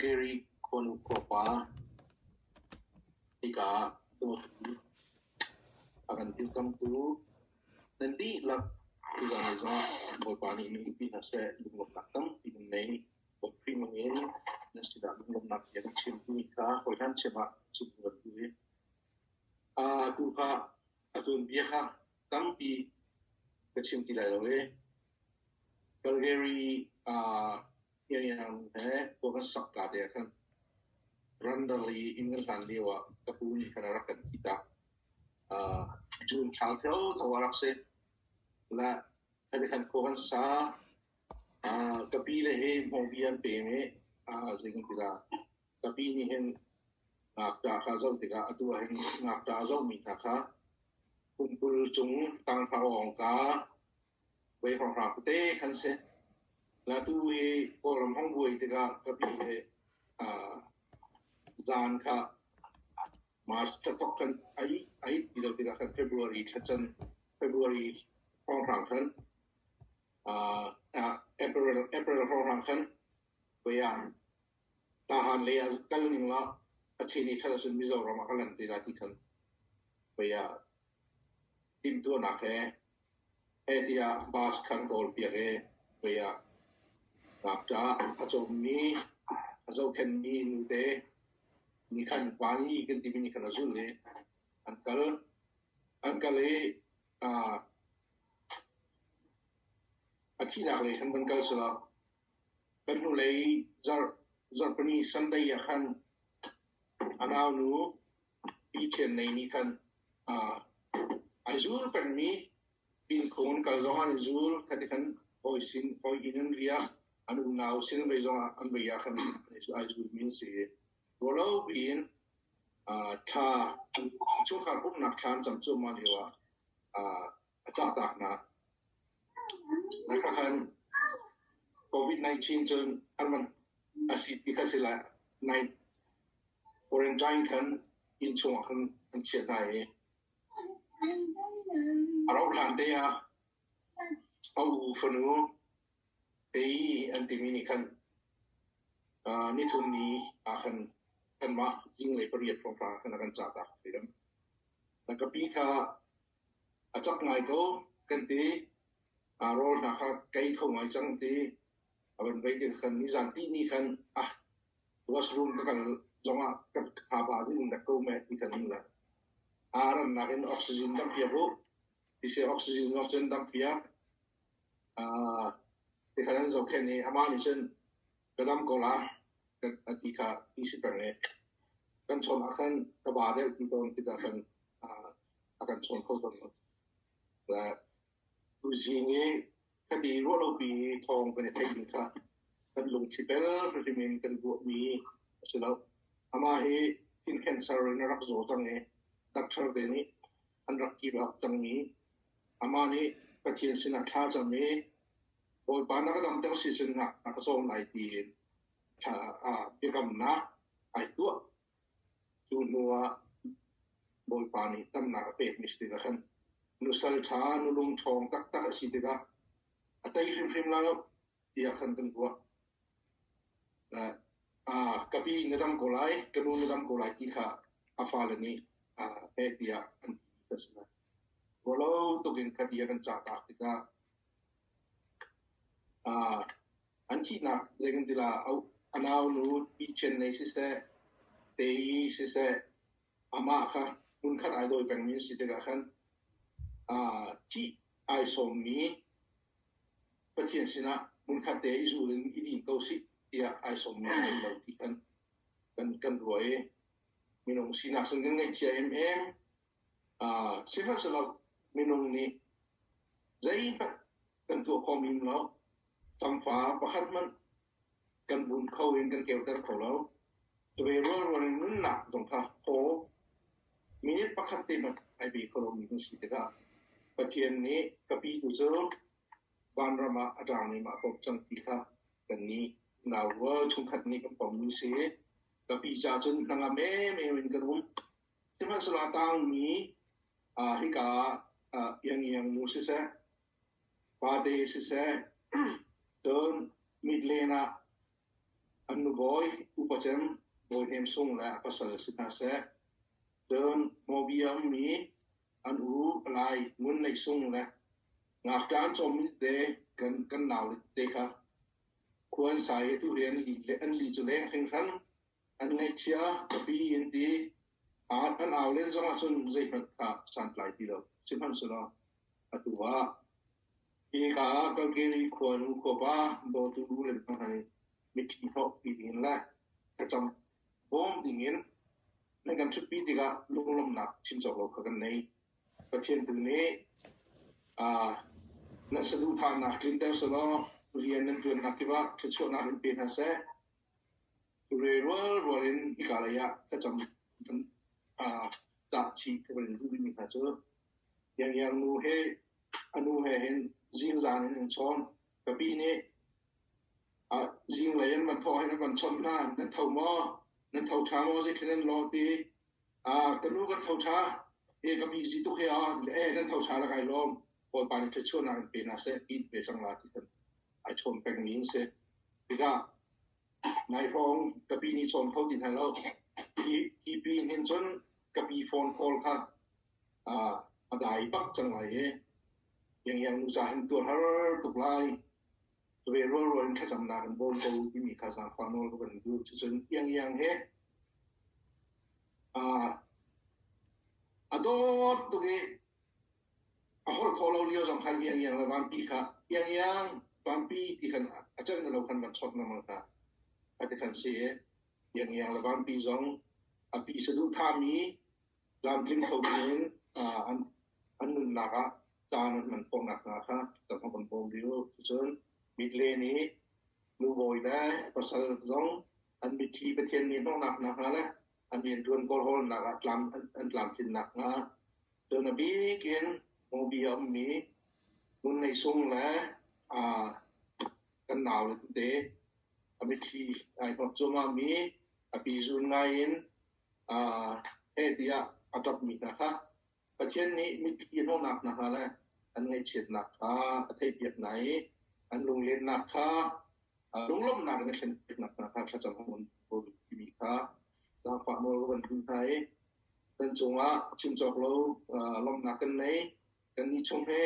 Calgary khuanu khuapa hika dawtu a kan dirkamtu nan dihlak tuzaan ni zongah Bawipa nih in umpi hna seh. Lunglawmhnak tampi nan nei. Khrih in nan sinah lunglawmhnak bia kan chim timi kha hawihan chim ah chim kan duh i atu kha a tuanbia kha tampi ka chim ti lai lo i Calgary Pyongyang he khua kan sak ka te ah khan Randali inn kan hlan lio ah ka pu nih khan a rak kan ti tak. June thla thio tho a rak si. La khati khan khua kan sa. Ka pi le hi hmawngpi an pem i zei kan ti la. Ka pi nih hin ngakṭah kha zoh tikah atu ah hin ngakṭah a zohmi hna kha kum 20 cung tanghra awng ka voi hrawnghrang tete khan si. La tu hi Kawlram hong buai tikah ka pi he zan kha March thla thok khan ai ai ti lo tikah khan February thla can February hrawnghrang khan April hrawnghrang khan voi ah Tahan lei ah kal ning law a chin i ṭhat ahcun Mizoram ah ka lan te la ti khan voi ah timhtuahnak he heh tiah bus khan kawl piak i voi ah ngakṭah a cawmmi a zohkhenhmi nute nih khan pani kan timi nih khan a zulh i an kal. An kal i a thihnak lei khan van kal selaw kan hnulei zarh zarhpini Sunday ah khan a naunu Pi Thian Nei nih khan ai zul pengmi Pinkhung an kal zong an i zul. Khati khan hawi sin hawi inn an riak, an unau sin an vei zong ah an vei ah khan ai zulmi an si. Rualo piin thla chungkhar pumhnak thla an cam cuahmah lio ah a cahtak hna. Na kha khan COVID-19 cun an van a si ti kha si lai nai quarantine khan inn chungah khan an chiah hna i a rauh hlan te ah a u fanu tei an timi nih khan nithum ni ah khan kanmah zinglei 8 hrawnghrang ah khan a kan cah tak ti. Na ka pi kha a cak ngai ko kan ti. Rawl hna kha kei kho ngai cang ti. A van vei ti khan nizan ti ni khan ah washroom ka kal zongah ka haba zing dak ko me ti khan in la. Aran nakin oxygen dam piak u. Ti se oxygen oxygen dam piak. Ti khan an zohkhenh i amah nih cun ka dam ko la a ti kha ti si peng i kan chawn ah khan ka ba deuh ti tawn tikah khan a kan chawn kho tawn lo. Le tuzing i khati ruah lopi thawng kan i theih ding kha kan lungthli bel hrim in kan ruahmi a si lo. Amah hi thin cancer in a rak zaw cang i doctor te nih an rak give up cangmi amah nih Pathian sinah thla cam i Bawipa na ka damter si cun na ka cawm lai tiin biakamnak ai tuah. Cu hnu ah Bawipa nih damnak a pekmi si tikah khan nusal ṭha, nulung ṭhawng taktak a si tikah a tei hrimhrim lai lo tiah khan kan ruah. Ka pi na dam ko lai, ka nu na dam ko lai ti kha a fale nih heh tiah an ti ka si lai. Rualo tuk in kha ti a kan cah tak tikah an thihnak zei kan ti la a nau nu pi Chen nei siseh, te i siseh, amah kha hmunkhat ai dawi pengmi an si tikah khan thih ai sawmmi Pathian sinah hmunkhat te i zul in i din ko sih tiah ai sawmmi an lo ti kan kan ruah i minung sinak sin kan ngaihchia emem. Sihmanhsehlaw minung nih zeihmanh kan tuah khawh mi lo, camfa pakhat hmanh kan bun kho in kan keuter kho lo. Cuve rualrual in nunnak zong kha haw minute pakhat te hmanh ai pe kho lomi kan si tikah Pathian nih ka pi tu cu vanram ah a ṭang mi mah ko cang ti kha kan nih nau rual chungkhat nih kan pommi si. Ka pi ca cun hnangam emem in kan um. Sihmanhsehlaw a tangmi hika ah iangiang nu siseh, pate siseh, cun mit len ah An nubawi upa cem Bawi Hnem Sung le a pasal si hna seh. Cun Hmawbi a ummi an u Lai Ngun Nei Sung le ngakṭah an cawmmi tete kan naule tete kha khua an sa i atu hi an li cu leng hringhran. An ngaihchia ka pi an ti. An au len zong ahcun zeihmanh kha santlai ti lo. Sihmanhsehlaw atu ah hika ah Calgary khuanu khuapa dawtu le hna nih mithi hnawh pi dingin le thlacam bawm dingin nan kan ṭhutpi tikah lunglawmhnak chim cawk lo kha kan nei. Pathian tu nih nan saduhthahnak tlinter selaw rian nan ṭuannak kip ah thluachuahnak in pe hna seh. Re rual rual in hika lei ah thlacam cah chih ka van duh rihmi hna cu Iangiang nu he a nu he hin zingzan in an chawn. Ka pi nih zinglei an van thawh hin an van chawnh hna. Nan tho maw? Nan tho ṭha maw? Zeitlin nan lawh ti? Ka nu kan tho ṭha. E ka busy tuk he ah e nan tho ṭha la kai lawm. Bawipa nih thluachuahnak in pe hna seh ti ve cang la ti kan ai chawn pengmi an si. Tikah nai hrawng ka pi nih chawn kho ti hna lo. Hi pi hin cun ka pi phone call kha a dai bak cang lai i Iangiang nu ca hin tuar har tuk lai. Ve rual rual in thlacamnak in bawm ko timi kha zaangfah nawl ka van duh. Cucun Iangiang he a dawt tuk i a holh khawh lo lio zong khan Iangiang le Vanpi kha Iangiang Vanpi ti khan a can lo khan van chawt lengmang hna. A ti khan si i Iangiang le Vanpi zong a pi saduhthahmi tlamtling kho dingin an nunnak ah caan an hman khawh nakhnga kha kan kan bawm rih u. Cucun mitle nih nubawi le pasal zong an mitthli Pathian nih hnawhnak nakhnga le an rianṭuan kawlhawlnak ah an tlamtlin nakhnga cun a bik in Mobi a ummi Ngun Nei Sung le kan naule tete a mitthli ai hnawt cuahmahmi a pi zun ngai in heh tiah a ṭapmi hna kha Pathian nih mitthli hnawhnak hna le an ngaihchiatnak kha a theihpiak hna i an lunglennak kha lunglawmhnak in a thlenpiaknak hna kha thlacam an timi kha zaangfah nawl ka van duh hna i kan cungah chim cawk lo lawmhnak kan nei. Kannih chung he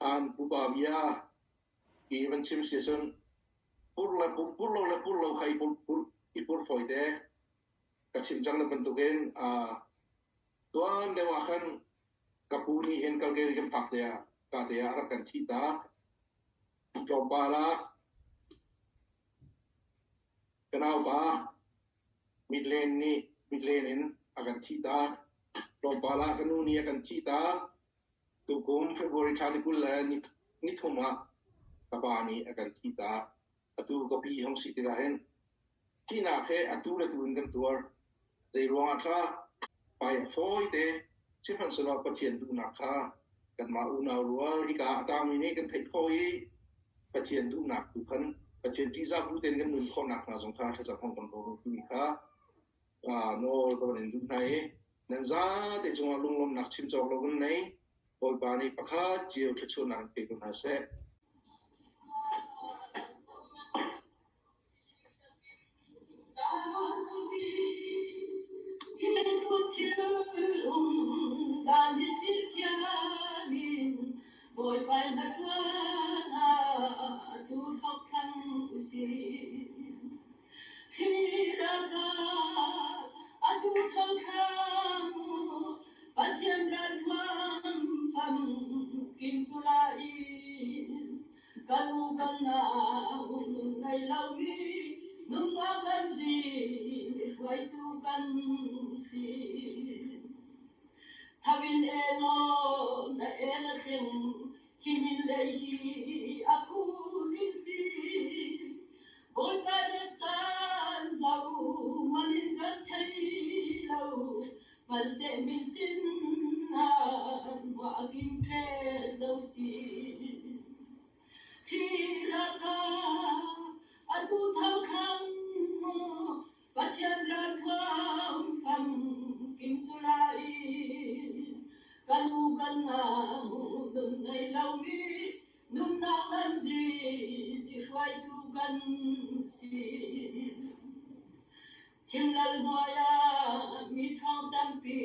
an pupa bia i van chim si cun pur le pur lo le pur lo kha i pur fawi te. Ka chim cang na bantukin tuan deuh ah khan ka pu nih hin Calgary kan phak te ah ka te ah a rak kan thih tak. Tlawmpal ah ka naupa Midland nih Midland in a kan thih tak. Tlawmpal ah ka nu nih a kan thih tak. Tukum February thla ni 20 le ni thum ah ka pa nih a kan thih tak. Atu ka pi hong si tikah hin thihnak he atu le tu in kan tuar. Zei ruangah tha pai a fawi te sihmanhsehlaw Pathian duhnak kha kanmah unau rual hika a tangmi nih kan theih khawh i Pathian duhnak tu khan Pathian ṭihzah bu tein kan nun khawh nakhnga zong kha thlacam hong kan rawl timi kha nawl ka van in duh hna i nan zate cungah lunglawmhnak chim cawk lo kan nei. Bawipa nih pakhat cio thluachuahnak in pe ko hna seh. Kan u kan nau nun ngei lomi nunnak kan zi hruaitu kan si. Thawin elaw na el a tling thimin lei hi a phurin si. Bawipa le caan zau manin kan thei lo hmanhseh min sin nan wa kim tle zo si. Hi raka atu thau khang Pathian ralthuam fam kim cu lai kan u kan nau nun ngei lomi nunnak lamzin i hruaitu kan si. Thimlal hnuai ah mi thawng tampi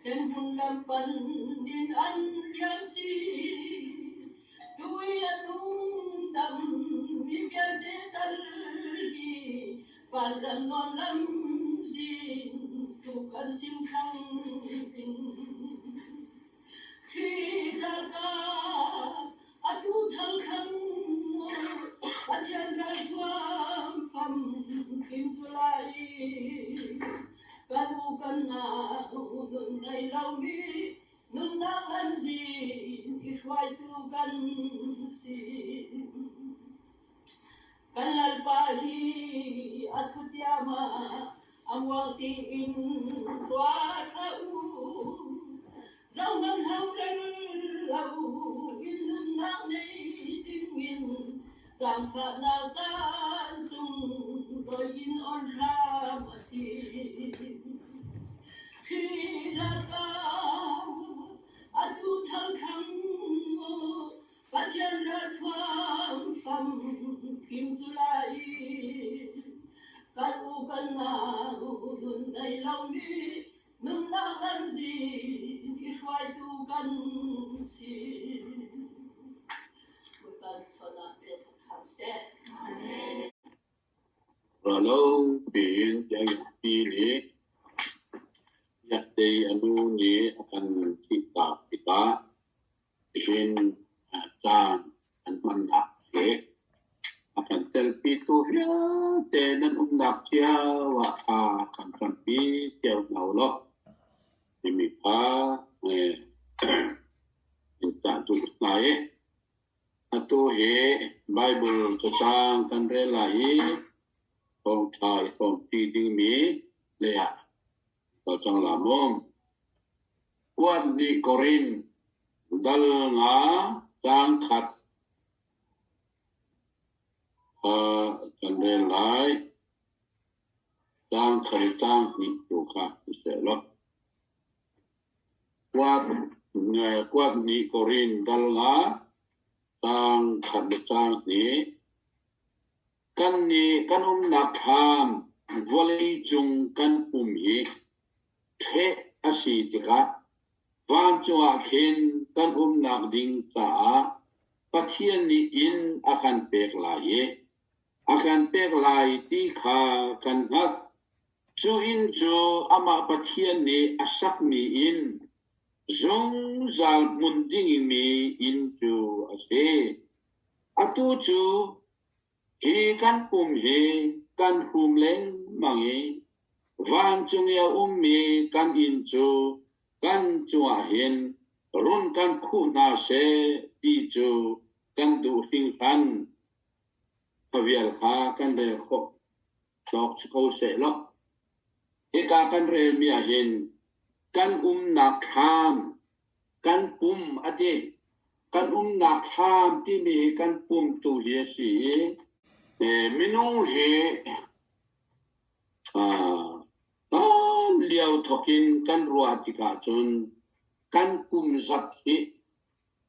hremhmun lam pan in an liam si. Tui a nung dam mi vialte tal hi vanram nuam lam zin tuk an sim thang ding. Khi ralkap atu thal khang Pathian ralthuam fam thim cu lai. Kan u kan nau nun ngei lomi nunnak an zin i hruaitu kan si. Kan lalpa hi a thutiam ah a muang tiin tuar hlah u. Zohhmanh hau rel lo in nunnak nei dingin zaangfahnak caan sunglawi in on hram a si. Khi ralkap atu thangkhang Pathian ralthuam fam thim cu lai kan u kan nau nun nei lomi nunnak lamzin i hruaitu kan si. Bawipa sona te sak hram seh. Ralo piin tiangpi nih Biaktei a nu nih a kan thihtak tikah Nihin caan an hmannak hi a kan telpitu vialte nan umnak cio ah thla kan campi cio hna u law timi kha in cah duh hna i atu hi Baibal cacang kan rel lai i thawngṭha i hrawmṭi dingmi lei ah kal cang la mu. Kuat nih Korin dal nga caang khat kha kan rel lai. Caang khat i caang hnih tu kha siseh law. Kuat nih Korin dal nga caang khat le caang hnih. Kannih kan umnak thlam vawlei cung kan um hi ṭheh a si tikah vancung ah khin kan umnak ding caah Pathian nih inn a kan pek lai i a kan pek lai ti kha kan hngalh. Cu inn cu amah Pathian nih a sakmi inn, zungzal hmun dingmi inn cu a si. Atu cu hi kan pum hi kan hrum lengmang i vancung i a ummi kan inn cu kan cungah hin run kan khuh hna seh ti cu kan duh hringhran. Khavial kha kan rel khawh tawk si ko seh law. Hika kan relmi ah hin kan umnak thlam, kan pum a ti. Kan umnak thlam timi hi kan pum tu hi a si i minung hi hlan lio thawk in kan ruah tikah cun kan kum zat hi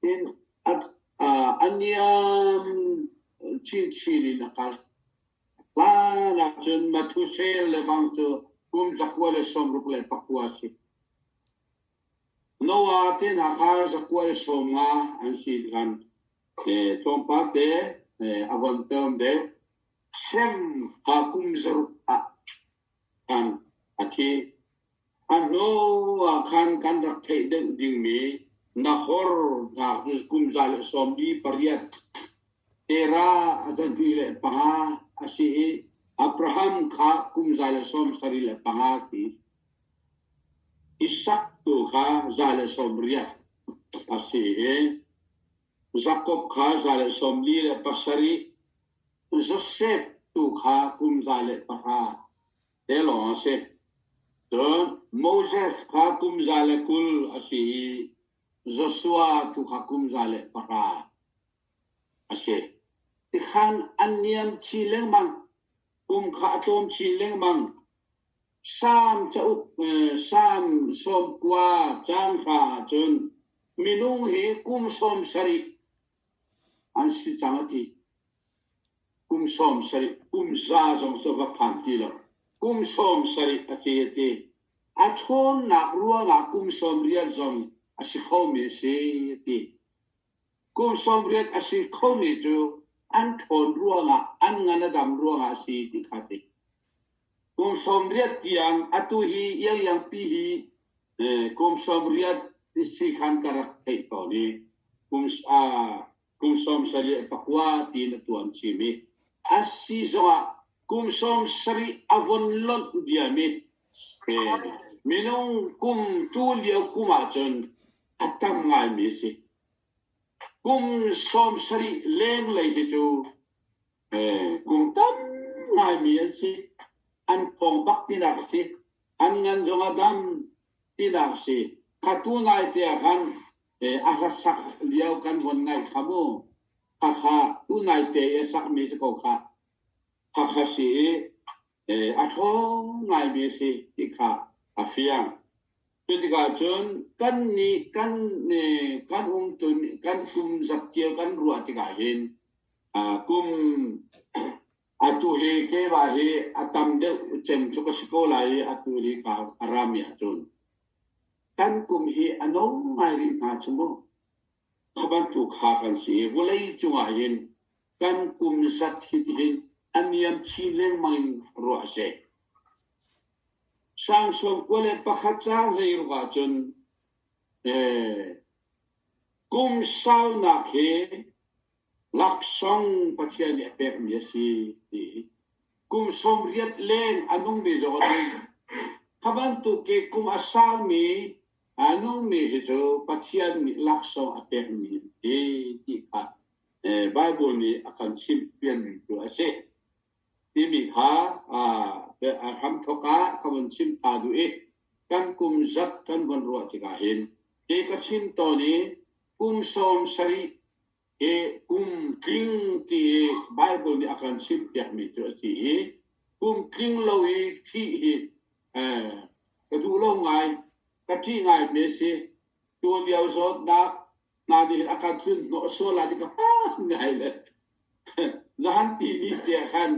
in a niam chinchin in a kal. Hlan ahcun Mathusel le bang cu kum 169 a si. Noah te hna kha 150 an si khan tlawmpal te a von term deuh. Shem kha kum zaruk ah khan a thi. A hnu ah khan kan rak theih deuh dingmi Nahor hna cu kum 148 Terah 25 a si i Abraham kha kum 175 ti. Isak tu kha 180 a si i Jakob kha 147, Josef tu kha kum 110 te lawng a si. Cun Moses kha kum 120 a si i Joshua tu kha kum 110 a si. Tikhan an niam chin lengmang, kum kha a tlawm chin lengmang. Salm cauk Salm 90 caang hra ahcun minung hi kum 70 an si cang a ti. Kum 70, kum 100 zong cu va phan ti lo. Kum 70 a ti a ti. A ṭhawnnak ruangah kum 80 zong a si khomi a si a ti. Kum 80 a si khomi cu an ṭhawn ruangah, an ngan a dam ruangah a si ti kha ti. Kum 80 tiang atu hi iangiangpi hi kum 80 si khan ka rak theih tawn i kum 79 tiin a tuan chim i a si zongah kum 70 a von lonh diam i minung kum tu lio kum ahcun a tam ngaimi a si. Kum 70 lenglei hi cu kum tam ngaimi an si. An thawng bak tinak a si. An ngan zong a dam tinak a si. Kha tu nai te ah khan a hlasak lio kan von ngaih kha mu. Khakha tu nai te i a sakmi si ko kha. Khakha si i a ṭhawng ngaimi a si ti kha a fiang. Cu tikah cun kan nih kan kan umtu kan kum zat cio kan ruah tikah hin kum atu hi keimah hi a tam deuh cem cu ka si ko lai i atu hi ka a rami ahcun kan kum hi a no ngai rih hna cu mu. Kha bantuk kha kan si i vawlei cungah hin kan kum zat hi tihin a niam chin lengmang in ruah a si. Sang 21 caang 16 ahcun kum saunak hi laksawng Pathian nih a pekmi a si ti. Kum 80 leng a nungmi zong a nung. Kha bantuk i kum a saumi a nungmi hi cu Pathian nih laksawng a pekmi an si ti kha Bible nih a kan chimhpianmi cu a si. Timi kha a hramthawk ah ka vun chim ta duh i kan kum zat kan von ruah tikah hin hi ka chim tawn i kum 70 hi kum tling ti i Bible nih a kan chimpiakmi cu a si i kum tling lo i thih hi ka duh lo ngai, ka ṭih ngai mi a si. Tu lio zawtnak hna nih hin a kan tlun hnawh sual lai ti ka phan ngai le zahan ti ni te khan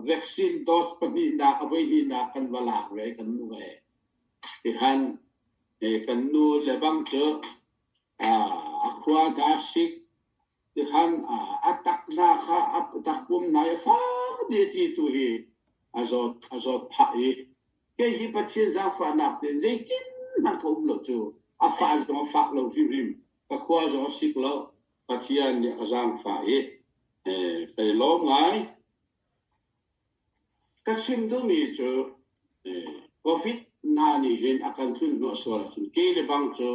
vaccine dose pahnihnak a voi hnihnak kan va lak ve kan nu he ti khan kan nu le bang cu a khua hna sik ti khan a tak hna kha a takpum hna i fak di ti tu hi a zawt a zawt phah i kei hi Pathian zaangfahnak tein zeitin hmanh ka um lo cu a fah zong a fak lo hrimhrim, ka khua zong a sik lo. Pathian nih a zaangfah i kai lawm ngai. Ka chim duhmi cu COVID hna nih hin a kan tlun hnawh sual ahcun kei le bang cu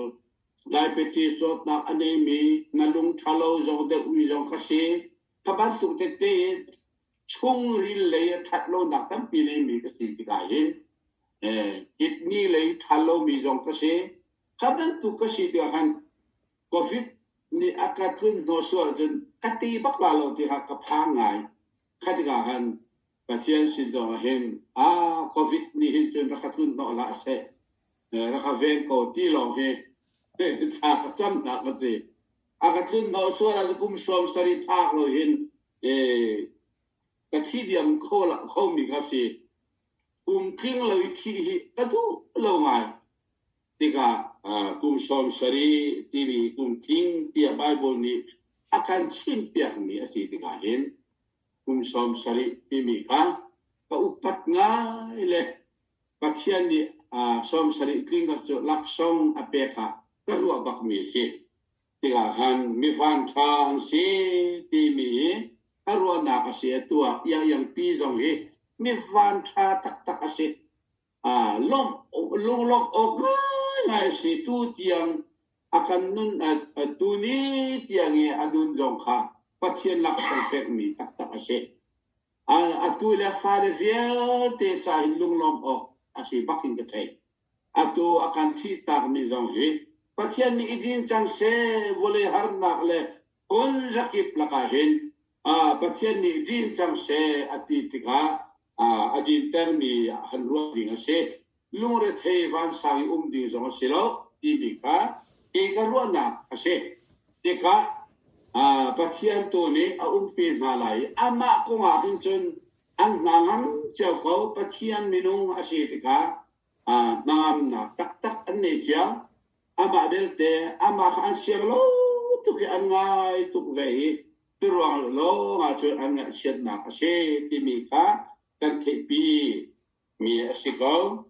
diabetes zawtnak a neimi na lung ṭhalo zong deuhmi zong ka si. Ka bantuk tete chungril lei a ṭhat lonak tampi neimi ka si tikah hin kidney lei ṭha lomi zong ka si. Kha bantuk ka si tikah khan COVID nih a ka tlun hnawh sual cun ka ti bak la lo ti kha ka phang ngai. Kha tikah khan Pathian sin zong ah hin COVID nih hin cun rak ka tlun hnawh hlah seh, rak ka veng ko ti lawng hi thla ka camnak a si. A ka tlun hnawh sual ah kum 70 phak lo hin ka thi diam kho khomi ka si. Kum tling lo i thih hi ka duh lo ngai. Tikah kum 70 timi kum tling tiah Bible nih a kan chimpiakmi a si tikah hin kum 70 timi kha ka upat ngai le Pathian nih 70 tling ka cu laksawng a pek ah ka ruah bakmi a si. Tikah khan mi vanṭha an si timi hi ka ruahnak a si. Atu ah iang pi zong hi mi vanṭha taktak a si. Lawmh lunglawmh awk ngaingai a si. Tu tiang a kan nun tuni tiang i a nun zong kha Pathian laksawng pekmi taktak a si. Atu le fale vialte ca hin lunglawmh awk a si bak in ka thei. Atu a kan thihtakmi zong hi Pathian nih i din cang seh, vawlei harnak le phunzakip lakah hin Pathian nih din cang seh a ti tikah a dintermi han ruah ding a si. Lungrethei vansang i um ding zong a si lo timi kha kei ka ruahnak a si. Tikah Pathian tu nih a umpi hna lai i amah kongah hin cun an hna ngam cio ko. Pathian minung a si tikah hnangamnak taktak an nei cio. Amah belte amah kha an siang lo tuk i an ngai tuk ve i curuang lawngah cun an ngaihchiatnak a si timi kha kan theihpi mi a si ko.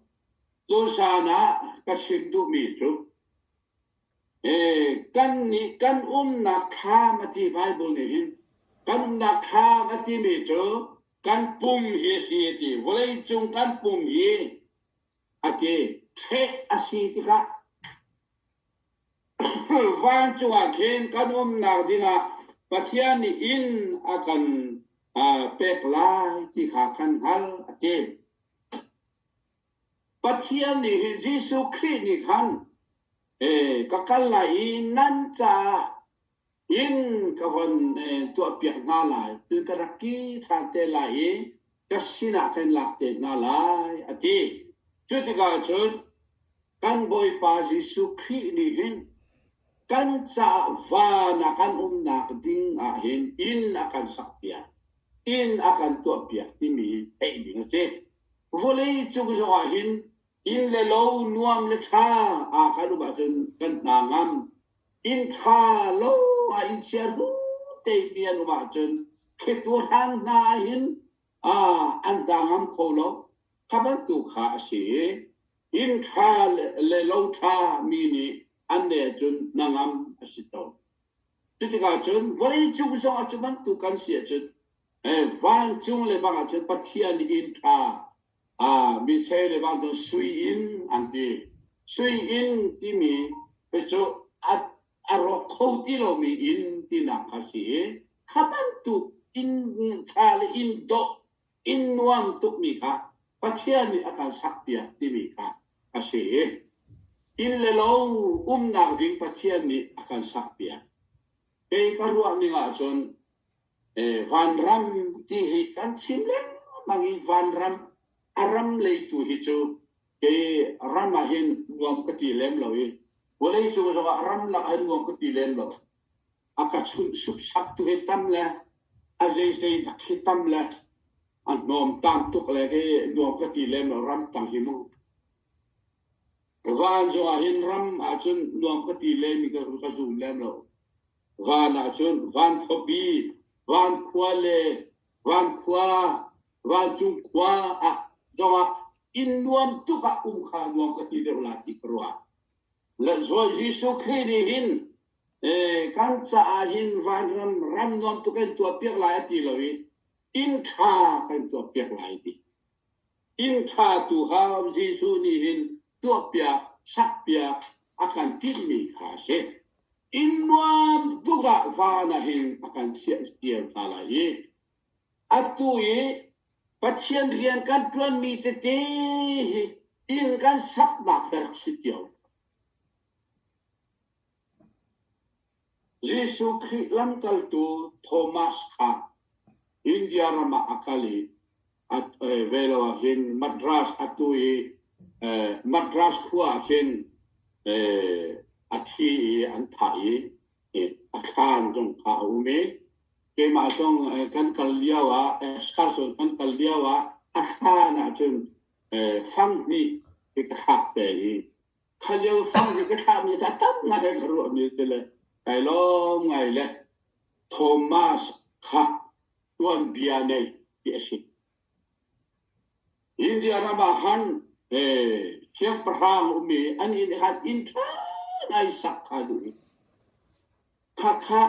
Tuzaan ah ka chim duhmi cu kan nih kan umnak thlam a ti Bible nih hin kan umnak thlam a timi cu kan pum hi a si a ti. Vawleicung kan pum hi a ti. Ṭheh a si tikah vancung ah khin kan umnak dingah Pathian nih inn a kan pek lai ti kha kan hngal a ti. Pathian nih hin Jesuh Khrih nih khan ka kal lai i nan caah inn ka von tuahpiak hna lai, cun ka rak ki ṭhan te lai i ka sinah kan lak te hna lai, a ti. Cu tikah cun kan Bawipa Jesuh Khrih nih hin kan caah van ah kan umnak ding ah hin inn a kan sakpiak, inn a kan tuahpiak timi theih ding a si. Vawlei cung zongah hin inn le lo nuam le ṭha aa kan um ahcun kan hna ngam. Inn ṭha lo ah inn chia te mi an um ahcun thlitu hran hna hin an da ngam kho lo. Kha bantuk kha a si i inn ṭha le lo ṭha mi nih an ne ahcun hnangam a si tawn. Cutikah cun vawleicung zong ah cu bantuk kan si ahcun vancung le bang ahcun Pathian inn ṭha mi cheu le bang cun sui inn an ti. Sui inn timi cu a rawk kho ti lomi inn tinak kha si i kha bantuk inn ṭha le inn dawh inn nuam tukmi kha Pathian nih a kan sakpiak timi kha a si i inn le lo umnak ding Pathian nih a kan sakpiak. Kei ka ruah ning ahcun vanram ti hi kan chim lengmang i vanram a ram leitu hi cu kei ram ah hin nuam ka ti lem lo i vawlei cung zongah ram lak ah nuam ka ti lem lo. A ka chunh supsap tu hi tam le a zeizei dak hi tam le a hnawm tam tuk le kei nuam ka ti lem lo ram tang hi mu. Van zongah hin ram ahcun nuam ka ti lem i ka zum lem lo. Van ahcun van khuapi, van khua le van khua, vancung khua ah zongah inn nuam tuk ah um kha nuam ka ti deuh la ti ka ruah. Jesuh Khrih nih hin kan caah hin vanram ram nuam tuk in tuahpiak lai a ti lo i inn ṭha kan tuahpiak lai ti. Inn ṭha tu kha Jesuh nih hin tuahpiak, sakpiak a kan timhmi kha a si. Inn nuam tuk ah van ah hin a kan chiahtir hna lai i atu i Pathian rian kan ṭuanmi tete hi inn kan saknak he rak si cio. Jesuh Khrih lamkaltu Thomas kha India ram ah a kal i velo ah hin Madras atu i Madras khua ah khin a thi i an thah i a thlaan zong kha a um i keimah zong kan kal lio ah excursion kan kal lio ah a thlaan ah cun fang hnih ka thlak te i kha lio fang hi ka thlahmi kha tam ngai ka ruahmi si le kai lawm ngai le Thomas kha tuanbia nei ti a si. India ram ah khan siangpahrang ummi an inn khan inn ṭha ngai sak kha duh i khakha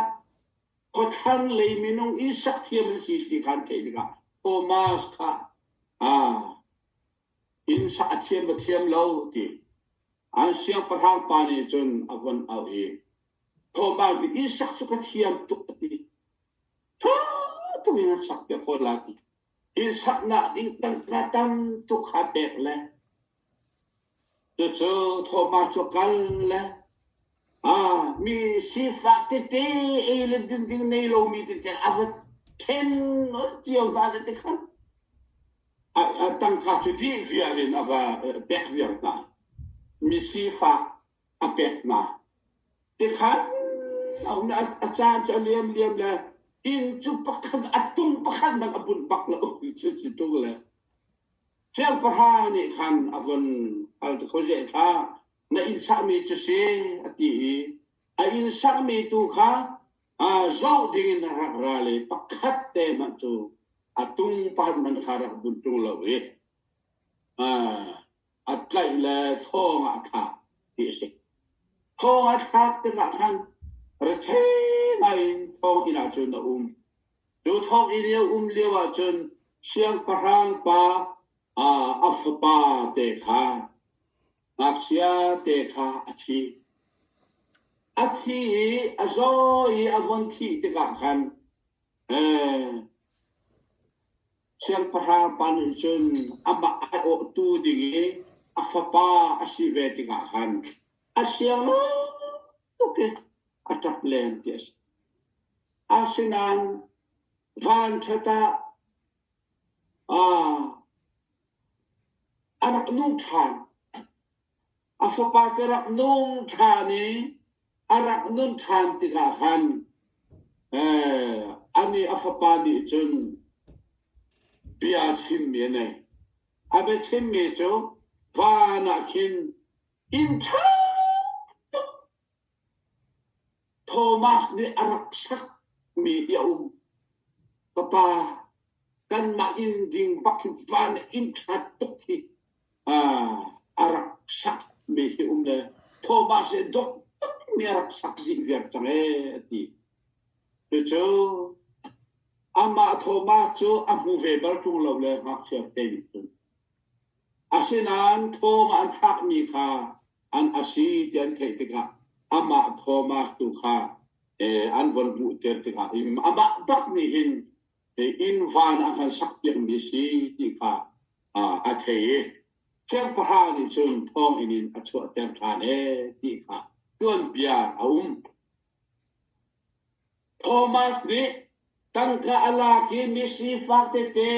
khuathlang lei minung i sak thiam an si ti khan theih tikah Thomas kha inn sak a thiam a thiam lo ti an siangpahrang pa nih cun a von auh i Thomas nih inn sak cu ka thiam tuk a ti. Ṭha tuk in a sak piak ko lai ti. Inn saknak ding tangka tam tuk kha pek le cucu Thomas cu kal le mi sifak tete ei le din ding nei lomi tete a va ṭhen cio hna le ti khan a tangka cu dih viar in a va pek viar hna. Mi sifak a pek hna. Tikhan A um a caan cu a liam liam le inn cu pakhat a tung pakhat hmanh a bunh bak lo cu si tung le siangpahrang nih khan a von hal kho ze kha na inn sakmi cu si a ti i a inn sakmi tu kha zoh ding in a rak ra le pakhat te hmanh cu a tung pakhat hmanh kha rak bunh tung lo i a tlaih le thong ah a thlak ti a si. Thong a thlak tikah khan rethei ngai in thong inn ah cun a um. Cu thong inn i a um lio ah cun siangpahrang pa a fapa te kha ngakchia te kha a thi. A thi i a zaw i a von thih tikah khan Siangpahrang pa nih cun amah aiawhtu ding i a fapa a si ve tikah khan a siang lo tuk i a ṭap len ti a si. Asinain vanṭhat ah a rak nung ṭhan. A fapa cu rak nung ṭhan i a rak nun ṭhan tikah khan anih a fapa nih cun bia chimmi a nei. A biachimmi cu van ah khin inn ṭha tuk Thomas nih a rak sakmi hi a um. Ka pa, kanmah inn ding bak hi van inn ṭha tuk hi a rak sakmi hi um le Thomas nih dawh tukmi a rak sak dih viar cang ee a ti. Cucu amah Thomas cu a hmu ve bal ṭung lo le ngakchia te nih cun. Asinain thawng an thlakmi kha an a si ti an theih tikah amah Thomas tu kha an von hmuhter tikah amah bak nih hin inn van a kan sakpiakmi si ti kha a thei i siangpahrang nih cun thawnginn in a chuahter ṭhan ee ti kha tuanbia a um. Thomas nih tangka a lak i misifak tete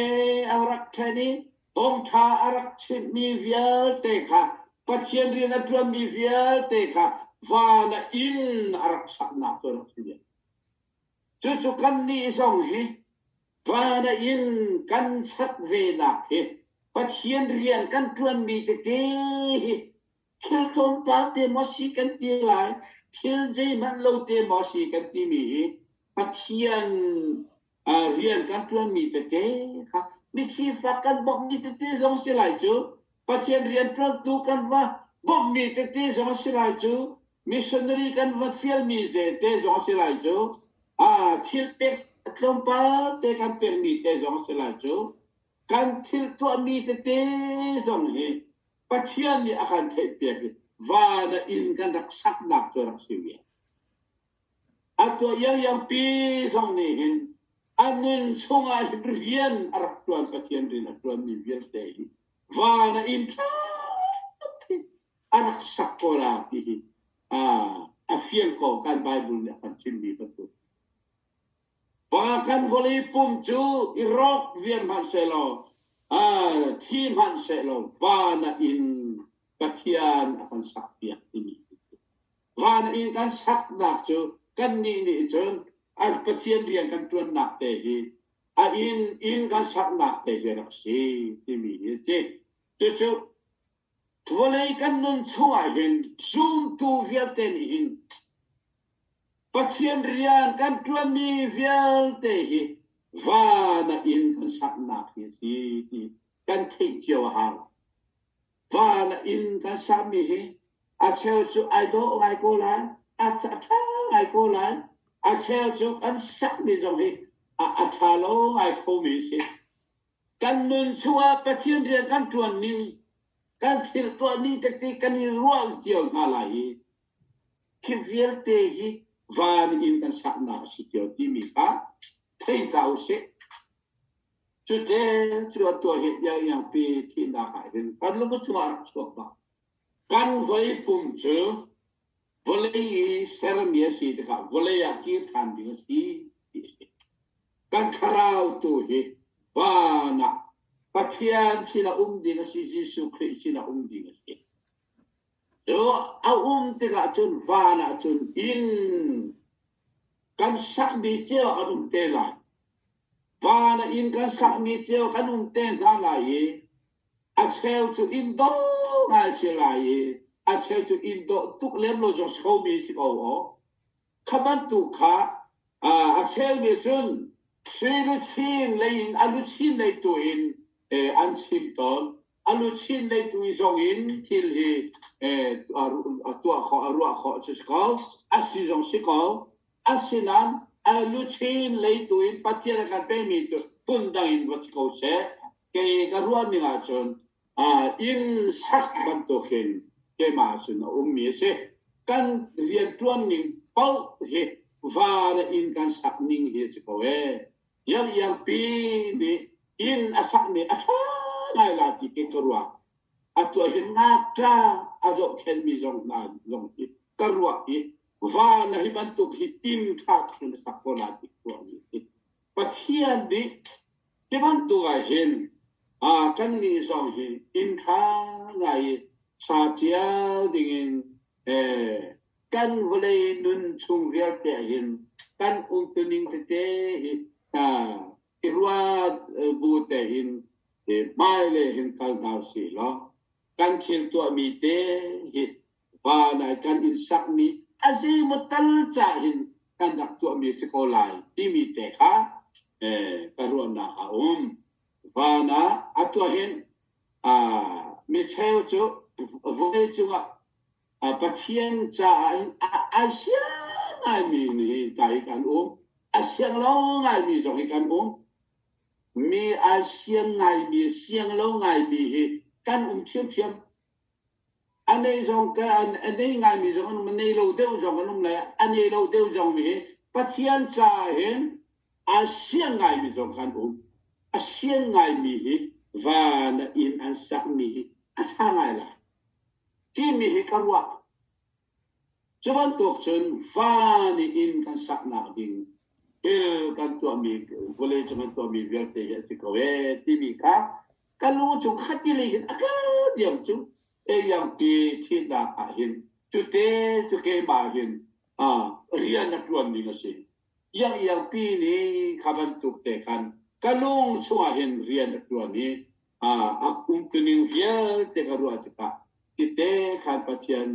a rak ṭhen i thawngṭha a rak chimhmi vialte kha Pathian rian a ṭuanmi vialte kha van ah inn a rak saknak cu a rak si. Cucu kannih zong hi van ah inn kan sak venak hi Pathian rian kan ṭuanmi tete hi thil tlawmpal te maw si kan ti lai, thil zeihmanh lo te maw si kan timi hi Pathian rian kan ṭuanmi tete kha misifak kan bawmhmi tete zong si lai cu, Pathian rian ṭuantu kan va bawmhmi tete zong si lai cu, missionary kan va fialmi te zong si lai cu, thil pek tlawmpal te kan pekmi te zong si lai cu, kan thil tuahmi tete zong hi Pathian nih a kan theihpiak i van ah inn kan rak saknak cu rak si ve. A tuah iangpi zong nih hin a nun chungah hin rian a rak ṭuan Pathian rian a ṭuanmi vialte hi van ah inn ṭha a rak sak ko la ti hi a fiang ko kan Bible nih a kan chimmi bantuk. Va kan vawlei pum cu i rawk viar hmanh sehlaw, thi hmanh sehlaw van ah inn Pathian a kan sakpiak timi van inn kan saknak cu kannih nih cun a Pathian rian kan ṭuannak te hi a inn inn kan saknak te hi rak si timi hi a si. Cucu vawlei kan nun chungah hin zumtu vialte nih hin Pathian rian kan ṭuanmi vialte hi van ah inn kan saknak hi a si ti kan theih cio a hau. Van ah inn kan sakmi hi a cheu cu ai dawh ngai ko lai, a ṭha ngai ko lai, a cheu cu kan sakmi zong hi a ṭha lo ngai khomi a si. Kan nun chungah Pathian rian kan ṭuan ning, kan thil tuah ning tete kan i ruah cio hna lai i Khi vialte hi van in kan saknak a si cio timi kha thei ta usih. Cute cu a tuah hi iang pi thihnak ah hin kan lung chungah rak chuak bak. Kan vawlei pum cu vawlei i sermi a si tikah vawlei ah kir ṭhan ding a si ti a si. Kan thlarau tu hi van ah Pathian sinah um ding a si, Jesuh Khrih sinah um ding a si. Cu a um tikah cun van ah cun inn Kan sakmi cio an um te lai. Van ah inn kan sakmi cio kan um te hna lai i a cheu cu inn dawh ngai si lai i a cheu cu inn dawh tuk lem lo zong si khomi si ko aw. Kha bantuk kha a cheu nih cun sui luchin lei in a luchin lei tu in an chim tawn. A luchin lei tu zong in thil hi a tuah khawh a ruah khawh cu si ko. A si zong si ko. Asinain a luchin lei tu in Pathian a kan pemi cu phun dang in va si ko seh. Kei ka ruah ning ahcun inn sak bantukin keimah cun a ummi a si. Kan rianṭuan ning paoh hi van inn kan sak ning hi a si ko ee. Iang iangpi nih inn a sakmi a ṭha ngai la ti ke ka ruah. Atu ah hin ngakṭa a zohkhenhmi zong hna zong hi ka ruah i van hi bantuk hi inn ṭha tuk in sak ko la ti ka ruahmi a si. Pathian nih Hi bantuk ah hin kannih zong hi inn ṭha ngai i sa cio dingin kan vawlei nun chung vialte ah hin kan umtuning tete hi i ruat bu tein hmailei hin kal hna usih law kan thil tuahmi te hi van ah kan inn sakmi a zeimaw tal ca hin kan rak tuahmi si ko lai timi te kha ka ruahnak a um. Van ah a tuah hin mi cheu cu vawlei cungah Pathian caah hin ai siang ngaimi nih ta hi kan um. A siang lo ngaimi zong hi kan um. Mi ai siang ngaimi, siang lo ngaimi hi kan um ṭhiamṭhiam. A nei zong ka a nei ngaimi zong an um, a nei lo deuh zong an um lai. A nei lo deuh zong mi hi Pathian caah hin aa siang ngaimi zong kha an um. A siang ngaimi hi van ah inn an sakmi hi a ṭha ngai lai timi hi ka ruah. Cu bantuk cun van i inn kan saknak ding thil kan tuahmi vawlei cung kan tuahmi vialte hi a si ko ee timi kha ka lu cung khatile hin a kal diam cu eyang ti thihnak ah hin cute cu keimah hin rian a ṭuan ning a si. Iang iang pi nih kha bantuk te khan ka lung chungah hin rian a ṭuan i a umtuning vialte ka ruah tikah tite khan Pathian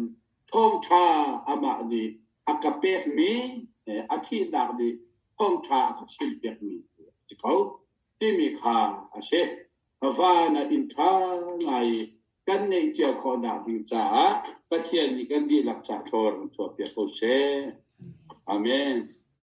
thawngṭha amah nih a ka pekmi a thihnak nih thawngṭha a ka chimpiakmi a si ko timi kha a si. Van ah inn ṭha ngai i kan neih cio khawhnak ding caah Pathian nih kan dihlak ca thaw rak chuahpiak ko seh. Amen.